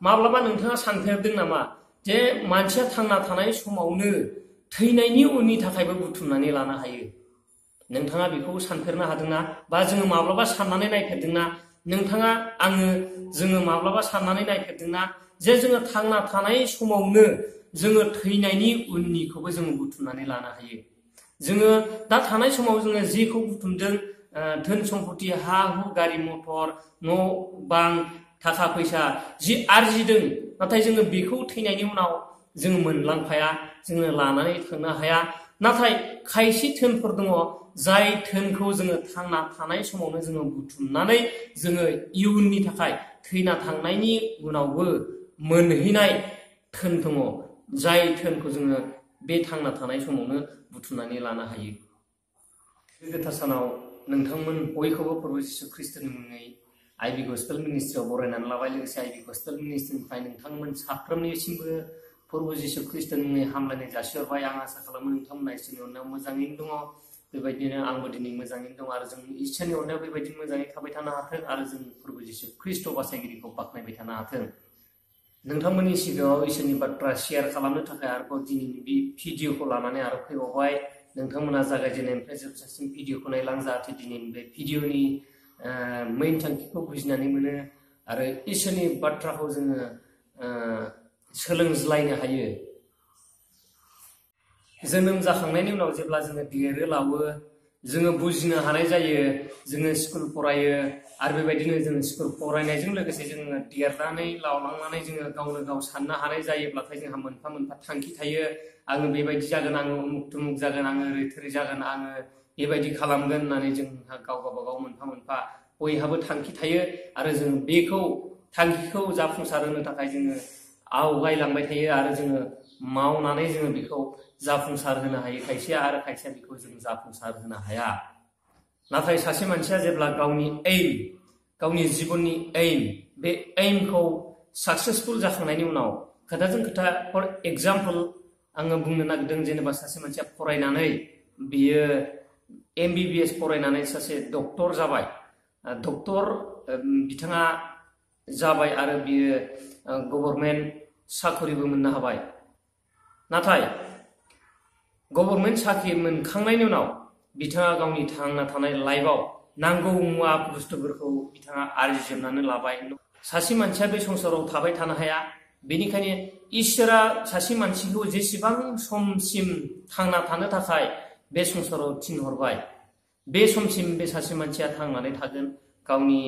माब्लाबा नोंथाङा सानफेरदों नामा जे मानसिया थांना थानाय समावनो थैनायनि उननि थाखायबो बुथुमनानै लानो हायो? नोंथाङा बेखौ सानफेरनो हादोंना? बा जोङो माब्लाबा साननानै नायफेरदोंना? नोंथाङा जोङो माब्लाबा साननानै नायफेरदोंना जे जोङो थांना थानाय समावनो जोङो थैनायनि उननिखौबो जोङो बुथुमनानै लानो हायो? जोङो दा थानाय समाव जोङो जेखौ बुथुमदों, धोन सम्पति, हा हु, गारि मथर, न' बां, थाखा फैसा जि आरजिदों, नाथाय जोङो बेखौ थैनायनि उनाव जोङो मोनलांफाया, जोङो लानानै थांनो हाया। नाथाय खायसे धोनफोर दङ, जाय धोनखौ जोङो थांना थानाय समावनो जोङो बुथुमनानै जोङो इयुननि थाखाय थैना थांनायनि उनावबो मोनहैनाय धोन दङ, जाय धोनखौ जोङो बे थांना थानाय समावनो बुथुमनानै लानो हायो। गोथार सानाव नोंथांमोन बयखौबो प्रभु जिसु ख्रिस्टनि मुङै I.B. Gospel मिनिस्ट्रियाव बरायनानै लाबाय। लोगोसे I.B. Gospel मिनिस्ट्रिनिफ्राय नोंथांमोन साफ्रोमनिसिमबो प्रभु जिसु ख्रिस्टनि मुङै हामलायनाय जासिहरबाय। आं आसा खालामो नोंथांमोना इसोरनि अननायाव मोजाङैनो दङ। बेबायदिनो आंबो दिनै मोजाङैनो दं आरो जों इसोरनि अननायाव बेबायदिनो मोजाङै थाबाय थानो हाथों आरो जों प्रभु जिसु ख्रिस्ट बासायगिरिखौ बाख्नायबाय थानो हाथों। नोंथांमोननि सिगाङाव इसोरनि बाथ्रा शेयार खालामनो थाखाय आरोबाव दिनैनि बे भिडिअखौ लानानै आरो फैबावबाय। नोंथांमोना जागायजेननायनिफ्राय जोबजासिम भिडिअखौ नायलां, जाहाथे दिनैनि बे भिडिअनि मेइन थांखिखौ बुजिनानै मोनो आरो इसोरनि बाथ्राखौ जोङो सोलोंज्लायनो हायो। जोनोम जाखांनायनि उनाव जेब्ला जोङो देरो लावो, जोङो बुजिनो हानाय जायो, जोङो स्कुल फरायो आरो बेबायदिनो जोङो स्कुल फरायनायजों लोगोसे जोङो देरनानै लावलांनानै जोङो गावनो गाव साननो हानाय जायोब्लाथाय जोंहा मोनफा मोनफा थांखि थायो। आङो बेबायदि जागोन, आङो उमुक तुमुक जागोन, आङो ओरै थोरै जागोन, आङो बेबायदि खालामगोन होननानै जोंहा गाव गावबागाव मोनफा मोनफा बयहाबो थांखि थायो आरो जों बेखौ थांखिखौ जाफुंसार होनो थाखाय जोङो आवगायलांबाय थायो आरो जोङो मावनानै जोङो बेखौ जाफुंसार होनो हायो। खायसेया आरो खायसेया बेखौ जों जाफुंसार होनो हाया। नाथाय सासे मानसिया जेब्ला गावनि जिबननि बे एइमखौ साक्सेसफुल जाखांनायनि उनाव, खोथाजों खोथा फर एग्जाम्पल आङो बुंनो नागिरदों, जेनेबा सासे मानसिया फरायनानै बियो MBBS फरायनानै सासे डक्टर जाबाय, डक्टर बिथाङा जाबाय आरो बियो गभर्नमेन्ट साख्रिबो मोननो हाबाय। नाथाय गभर्नमेन्ट साख्रि मोनखांनायनि उनाव बिथाङा गावनि थांना थानाय लाइफआव नांगौ मुवा बुस्थुफोरखौ बिथाङा आरजिजोबनानै लाबाय। सासे मानसिया बे संसाराव थाबाय थानो हाया, बेनिखायनो इसोरा सासे मानसिखौ जेसेबां समसिम थांना थानो थाखाय बे संसाराव थिनहरबाय, बे समसिम बे सासे मानसिया थांनानै थागोन। गावनि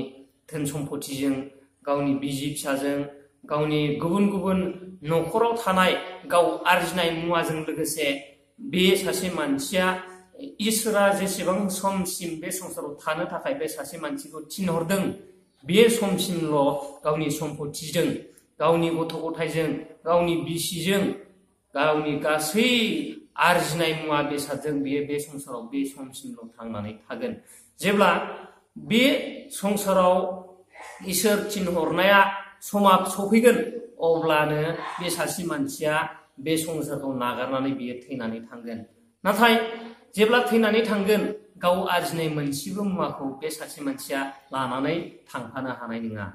धोन सम्पतिजों, गावनि बिसि फिसाजों, गावनि गुबुन गुबुन न'खराव थानाय गाव आरजिनाय मुवाजों लोगोसे बे सासे मानसिया इसोरा जेसेबां समसिम बे संसाराव थानो थाखाय बे सासे मानसिखौ थिनहरदों, बे समसिमल' गावनि सम्पतिजों, गावनि गथ' गथायजों, गावनि बिसिजों, गावनि गासै आरजिनाय मुवा बेसादजों बियो बे संसाराव बे समसिमल' थांनानै थागोन। जेब्ला बे संसाराव इसोर थिनहरनाया समा सफैगोन, अब्लानो बे सासे मानसिया बे संसारखौ नागारनानै बियो थैनानै थांगोन। नाथाय जेब्ला थैनानै थांगोन, गाव आरजिनाय मोनसेबो मुवाखौ बे सासे मानसिया लानानै थांफानो हानाय नङा।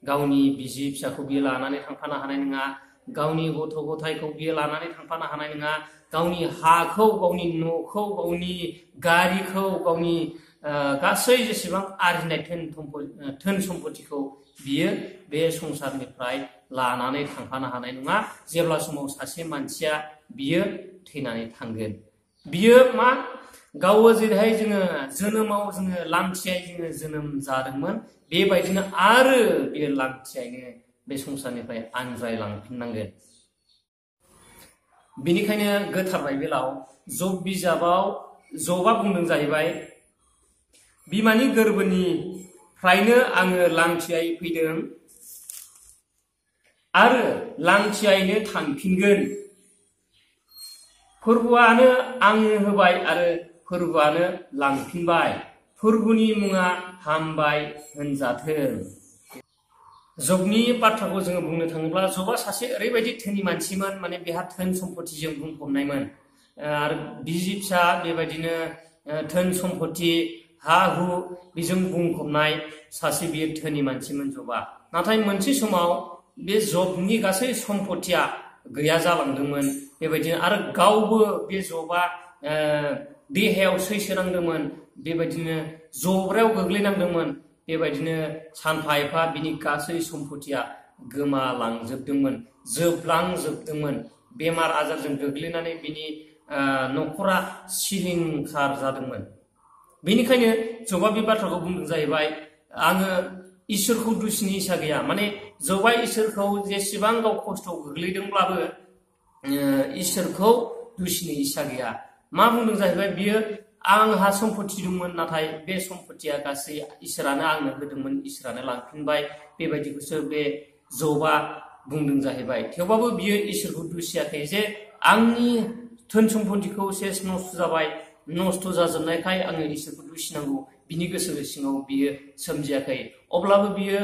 गावनि बिसि फिसाखौ बियो लानानै थांफानो हानाय नङा, गावनि गथ' गथायखौ बियो लानानै थांफानो हानाय नङा, गावनि हाखौ, गावनि न'खौ, गावनि गारिखौ, गावनि गासै जेसेबां आरजिनाय धोन सम्पतिखौ बियो बे संसारनिफ्राय लानानै थांफानो हानाय नङा। जेब्ला समाव सासे मानसिया बियो थैनानै थांगोन, बियो मा गावो जेरैहाय जोङो जोनोमाव जोङो लांथियायै जोङो जोनोम जादोंमोन, बेबायदिनो आरो बियो लांथियायैनो बे संसारनिफ्राय आनज्रायलांफिननांगोन। बेनिखायनो गोथार बाइबेलाव जब बिजाबाव जबा बुंदों जाहैबाय, बिमानि गोरबोनिफ्रायनो आङो लांथियायै फैदों आरो लांथियायैनो थांफिनगोन। फोरबोआनो आंनो होबाय आरो फोरबोआनो लांफिनबाय, फोरबोनि मुङा हामबाय होनजाथों। जबनि बाथ्राखौ जोङो बुंनो थाङोब्ला, जबा सासे ओरैबायदि धोनि मानसिमोन, माने बेहा धोन सम्पतिजों बुंफबनायमोन आरो बिसि फिसा बेबायदिनो धोन सम्पति, हा हु बेजों बुंफबनाय सासे बियो धोनि मानसिमोन जबा। नाथाय मोनसे समाव बे जबनि गासै सम्पथिया गैया जालांदोंमोन बेबायदिनो आरो गावबो बे जबा देहायाव सैसोनांदोंमोन बेबायदिनो जब्रायाव गोग्लैनांदोंमोन बेबायदिनो सानफा एफा बिनि गासै सम्पथिया गोमालांजोबदोंमोन जोबलांजोबदोंमोन बेमार आजारजों गोग्लैनानै बिनि न'खरा सिलिंखार जादोंमोन बेनिखायनो जबा बे बाथ्राखौ बुंदों जाहैबाय आङो इसोरखौ दुसिनो इसा गैया माने जबा इसोरखौ जेसेबां गाव खस्थ' गोग्लैदोंब्लाबो इसोरखौ दुसिनो इसा गैया मा बुंदों जाहैबाय बियो आंहा सम्पथि दंमोन नाथाय बे सम्पथिया गासै इसोरानो आंनो होदोंमोन इसोरानो लांफिनबाय बेबायदिखौसो बे जबा बुंदों जाहैबाय थेवबाबो बियो इसोरखौ दुसियाखै जे आंनि धोन सम्पथिखौ सेस नस्थ' जाबाय नस्थ' जाजोबनायखाय आङो इसोरखौ दुसिनांगौ बिनि गोसो सिङाव बियो सोमजियाखै अब्लाबो बियो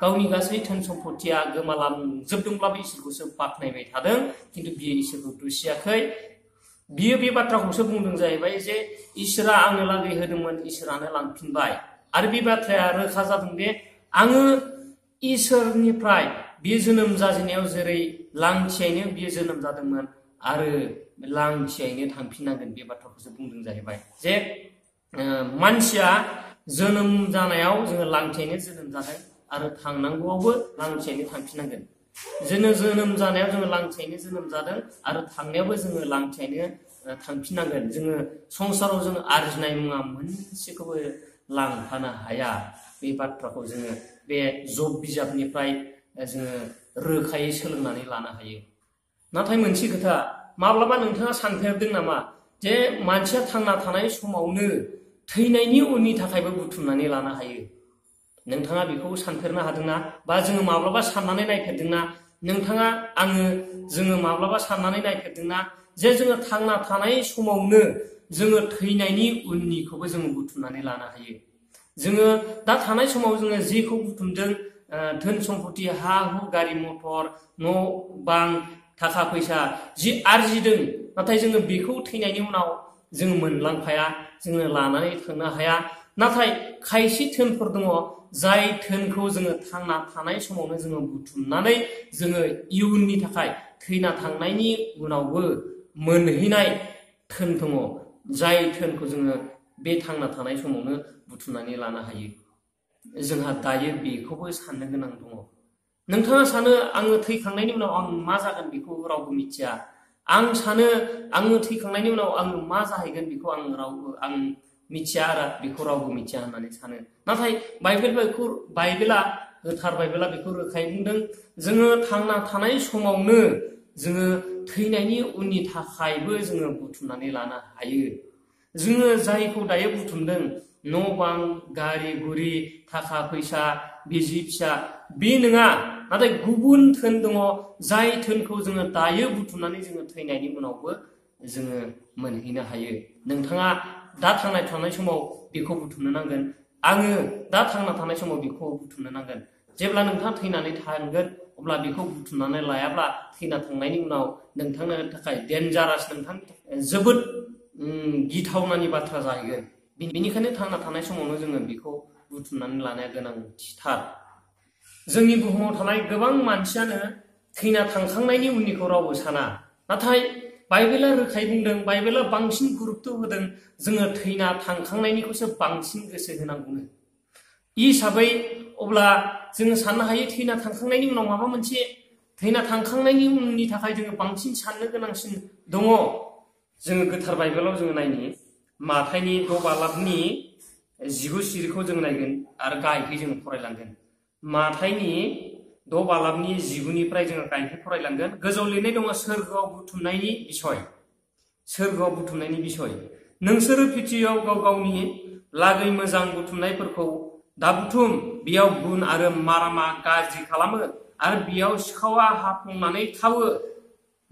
गावनि गासै धोन सम्पथिया गोमालांजोबदोंब्लाबो इसोरखौसो बाख्नायबाय थादों खिन्थु बियो इसोरखौ दुसियाखै बियो बे बाथ्राखौसो बुंदों जाहैबाय जे इसोरा आंनो लागै होदोंमोन इसोरानो लांफिनबाय आरो बे बाथ्राया रोखा जादों दे आङो इसोरनिफ्राय बियो जोनोम जाजेननायाव जेरै लांथियैनो बियो जोनोम जादोंमोन आरो लांथियैनो थांफिननांगोन बे बाथ्राखौसो बुंदों जाहैबाय जे मानसिया जोनोम जानायाव जोङो लांथियैनो जोनोम जादों आरो थांनांगौआवबो लांथियैनो थांफिननांगोन जोनोम जानायाव जोङो लांथियैनो जोनोम जादों आरो थांनायावबो जोङो लांथियैनो थांफिननांगोन जोङो संसाराव जोङो आरजिनाय मुवा मोनसेखौबो लांफानो हाया बे बाथ्राखौ जोङो बे जब बिजाबनिफ्राय जोङो रोखायै सोलोंनानै लानो हायो नाथाय मोनसे खोथा माब्लाबा नोंथाङा सानफेरदों नामा जे मानसिया थांना थानाय समावनो थैनायनि उननि थाखायबो बुथुमनानै लानो हायो नोंथाङा बेखौ सानफेरनो हादोंना बा जोङो माब्लाबा साननानै नायफेरदोंना नोंथाङा जोङो माब्लाबा साननानै नायफेरदोंना जे जोङो थांना थानाय समावनो जोङो थैनायनि उननिखौबो जोङो बुथुमनानै लानो हायो जोङो दा थानाय समाव जोङो जेखौ बुथुमदों धोन सम्पथि हा हु गारि मथर न' बां थाखा फैसा जि आरजिदों नाथाय जोङो बेखौ थैनायनि उनाव जोङो मोनलांफाया जोङो लानानै थांनो हाया नाथाय खायसे धोनफोर दङ जाय धोनखौ जोङो थांना थानाय समावनो जोङो बुथुमनानै जोङो इयुननि थाखाय थैना थांनायनि उनावबो मोनहैनाय धोन दङ जाय धोनखौ जोङो बे थांना थानाय समावनो बुथुमनानै लानो हायो जोंहा दायो बेखौबो साननो गोनां दङ नोंथाङा सानो आङो थैखांनायनि उनाव आं मा जागोन बेखौ रावबो मिथिया आं सानो आङो थैखांनायनि उनाव आङो मा जाहैगोन बेखौ आं मिथिया आरो बेखौ रावबो मिथिया होननानै सानो नाथाय बाइबेला गोथार बाइबेला बेखौ रोखायै बुंदों जोङो थांना थानाय समावनो जोङो थैनायनि उननि थाखायबो जोङो बुथुमनानै लानो हायो जोङो जायखौ दायो बुथुमदों न' बां गारि गुरि थाखा फैसा बिसि फिसा बे नङा नाथाय गुबुन धोन दङ जाय धोनखौ जोङो दायो बुथुमनानै जोङो थैनायनि उनावबो जोङो मोनहैनो हायो नोंथाङा दा थांना थानाय समाव बेखौ बुथुमनो नांगोन आङो दा थांना थानाय समाव बेखौ बुथुमनो नांगोन जेब्ला नोंथाङा थैनानै थांगोन अब्ला बेखौ बुथुमनानै लायाब्ला थैना थांनायनि उनाव नोंथांनो थाखाय डेन्जारास नोंथांनि थाखाय जोबोद गिथावनानि बाथ्रा जाहैगोन बेनिखायनो थांना थानाय समावनो जोङो बेखौ बुथुमनानै लानाया गोनांथिथार जोंनि बुहुमाव थानाय गोबां मानसियानो थैना थांखांनायनि उननिखौ रावबो साना नाथाय बाइबेला रोखायै बुंदों बाइबेला बांसिन गुरुत्व होदों जोङो थैना थांखांनायनिखौसो बांसिन गोसो होनांगौनो हिसाबै अब्ला जोङो साननो हायो थैना थांखांनायनि उनाव माबा मोनसे थैना थांखांनायनि उननि थाखाय जोङो बांसिन साननो गोनांसिन दङ जोङो गोथार बाइबेलाव जोङो नायनि माथाइनि 6 बालाबनि 19 सिरिखौ जों नायगोन आरो गाहायखै जोङो फरायलांगोन माथाइनि 6 बालाबनि 19निफ्राय जोङो गाहायखै फरायलांगोन गोजौआव लिरनाय दङ सोरगोआव बुथुमनायनि बिसय नोंसोरो पृथ्वीयाव गाव गावनि लागै मोजां बुथुमनायफोरखौ दा बुथुम बेयाव गुन आरो मारामा गाज्रि खालामो आरो बेयाव सिखावा हाफ्लंनानै थावो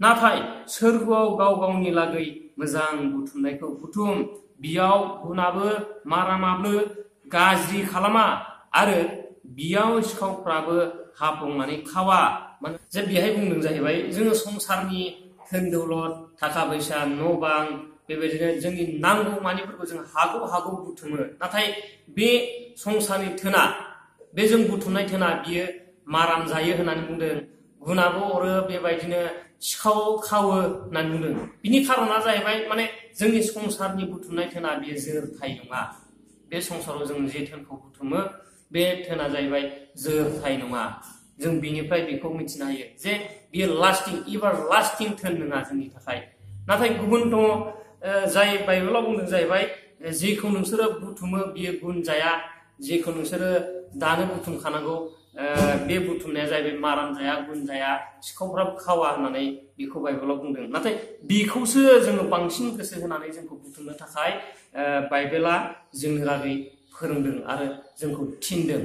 नाथाय सोरगोआव गाव गावनि लागै मोजां बुथुमनायखौ बुथुम बेयाव गुनाबो मारामाबो गाज्रि खालामा आरो बेयाव सिखावफ्राबो हाफ्लंनानै खावा जे बेहाय बुंदों जाहैबाय जोङो संसारनि धोन दौलत थाखा फैसा न' बां बेबायदिनो जोंनि नांगौ मानिफोरखौ जों हागौ बुथुमो नाथाय बे संसारनि धोना बे जों बुथुमनाय धोना बियो माराम जायो होननानै बुंदों गुनाबो अरो बेबायदिनो सिखाव खावो होननानै बुंदों। बिनि खारना जाहैबाय माने जोंनि संसारनि बुथुमनाय धोना बेयो जोरथाय नङा। बे संसाराव जों जे धोनखौ बुथुमो बे धोना जाहैबाय जोरथाय नङा। जों बिनिफ्राय बेखौ मिथिनो हायो जे बेयो लास्टिं एभार लास्टिं धोन नङा जोंनि थाखाय। नाथाय गुबुन दङ जाय बाइबेलाव बुंदों जाहैबाय जेखौ नोंसोरो बुथुमो बियो गुन जाया, जेखौ नोंसोरो दानो बुथुमखानांगौ बे बुथुमनाया जाहैबाय माराम जाया, गुन जाया, सिखावफ्राबो खावा होननानै बेखौ बाइबेलाव बुंदों। नाथाय बेखौसो जोङो बांसिन गोसो होनानै जोंखौ बुथुमनो थाखाय बाइबेला जोंनि लागै फोरोंदों आरो जोंखौ थिनदों।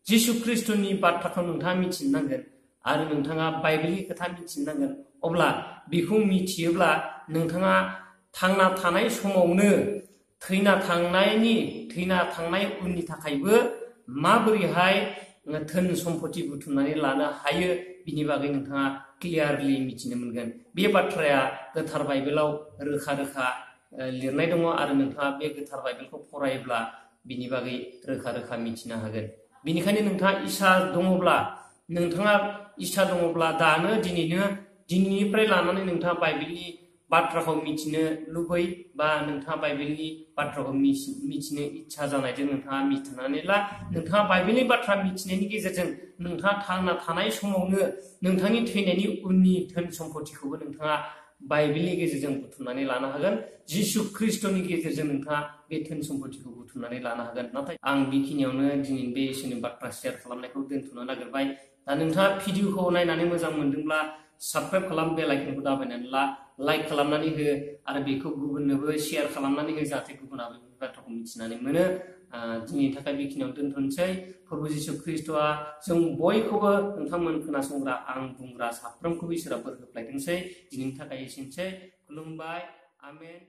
जिसु ख्रिस्ट'नि बाथ्राखौ नोंथाङा मिथिनो नांगोन आरो नोंथाङा बाइबेलनि खोथा मिथिनो नांगोन। अब्ला बेखौ मिथियोब्ला नोंथाङा थांना थानाय समावनो थैना थांनाय उननि थाखायबो माबोरैहाय धोन सम्पति बुथुमनानै लानो हायो बिनि बागै नोंथाङा क्लियारलि मिथिनो मोनगोन। बे बाथ्राया गोथार बाइबेलाव रोखा रोखा लिरनाय दङ आरो नोंथाङा बे गोथार बाइबेलखौ फरायोब्ला बिनि बागै रोखा रोखा मिथिनो हागोन। बेनिखायनो नोंथाङा इसा दङब्ला दानो दिनैनिफ्राय लानानै नोंथाङा बाइबेलनि बाथ्राखौ मिथिनो लुबै बा नोंथाङा बाइबेलनि बाथ्राखौ मिथिनो इच्छा जानायजों नोंथाङा मिथिनानै ला। नोंथाङा बाइबेलनि बाथ्रा मिथिनायनि गेजेरजों नोंथाङा थांना थानाय समावनो नोंथांनि थैनायनि उननि धोन सम्पतिखौबो नोंथाङा बाइबेलनि गेजेरजों बुथुमनानै लानो हागोन। जिसु ख्रिस्ट'नि गेजेरजों नोंथाङा बे धोन सम्पतिखौ बुथुमनानै लानो हागोन। नाथाय आं बेखिनियावनो दिनै बे इसोरनि बाथ्रा शेयार खालामनायखौ दोनथ'नो नागिरबाय। दा नोंथाङा भिडिअखौ नायनानै मोजां मोनदोंब्ला साबस्क्राइब खालाम, बेल आइकनखौ दाबायनानै ला, लाइक खालामनानै हो आरो बेखौ गुबुननोबो शेयार खालामनानै हो जाहाथे गुबुनाबो बे बाथ्राखौ मिथिनानै मोनो। दिनैनि थाखाय बेखिनियाव दोनथ'नोसै। प्रभु जिसु ख्रिस्ट'आ जों बयखौबो नोंथांमोन खोनासंग्रा आं बुंग्रा साफ्रोमखौबो इसोरा बोर होफ्लायथोंसै। दिनैनि थाखाय एसेनोसै। खुलुमबाय। आमेन।